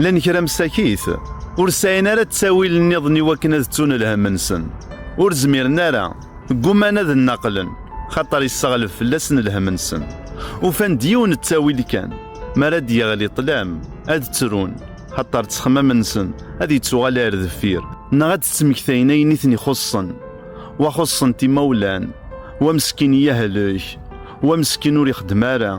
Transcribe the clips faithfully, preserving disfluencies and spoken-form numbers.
Llan kra msakit ur sɛin ara ttawil nniḍen i wakken ad ttun lhemm-nsen. Ur zmiren ara, gguman ad nnaqlen, xaṭer yesseɣleb fell-asen lhemm-nsen. Ufan-d yiwen ttawil kan, mi ara d-yeɣli ṭṭlam, ad ttrun, xaṭer ttexmam-nsen ad yettuɣal ar deffir, neɣ ad d-ttmektayen ayen i ten-ixuṣṣen. Wa xuṣṣen-t imawlan, wa meskin yehlek, wa meskin ur ixeddem ara,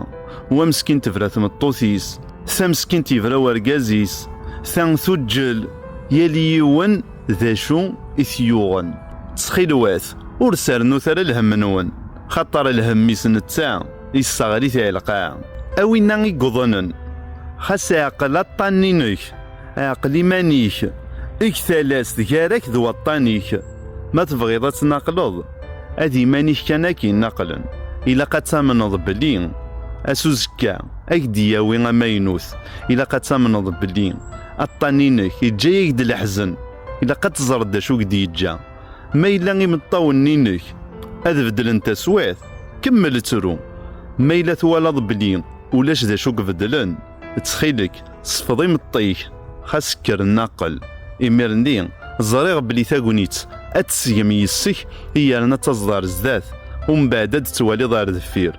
wa meskin tebra tmeṭṭut-is, tameskint yebra wergaz-is, ta tuǧǧel, yal yiwen d acu i t-yuɣen. Ttxilwat, ur sernut ara lhemm-nwen, xaṭer lhemm-is netta yesseɣli-t i lqaɛa. A winna i yuḍnen, xas ɛqel aṭṭan-inek, ɛqel iman-ik, eg talast gar-ak d waṭṭan-ik. Ma tebɣiḍ ad tnaqleḍ, ad iman-ik kan ad k-innaqlen. Ilaq ad tamneḍ belli ass uzekka ad k-d-yawi amaynut. Ilaq ad tamneḍ belli aṭṭan-inek yeǧǧa-yak-d leḥzen. Ilaq ad teẓreḍ d acu i k-d-yeǧǧa. Ma yella imeṭṭawen-inek ad beddlen taswiɛt, kemmel ttru. Ma yella twalaḍ belli ulac d acu i ibeddlen, ttxil-k, sfeḍ imeṭṭi-k, xas kker nnaqel. Imir-nni, ẓriɣ belli tagnit ad tesgem yes-k, yerna ad taẓeḍ ar zdat, umbeɛd ad d-twaliḍ ar deffir.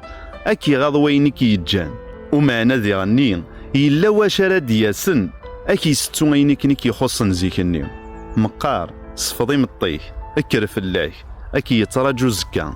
Ad k-iɣaḍ wayen i k-yeǧǧan. Umeɛna diɣenni, yella wacu ara d-yasen, ad k-yessettu ayen akken i k-ixuṣṣen zik-nni. Meqqar, sfeḍ imeṭṭi-k, kker fell-ak, ad k-yettraǧu uzekka.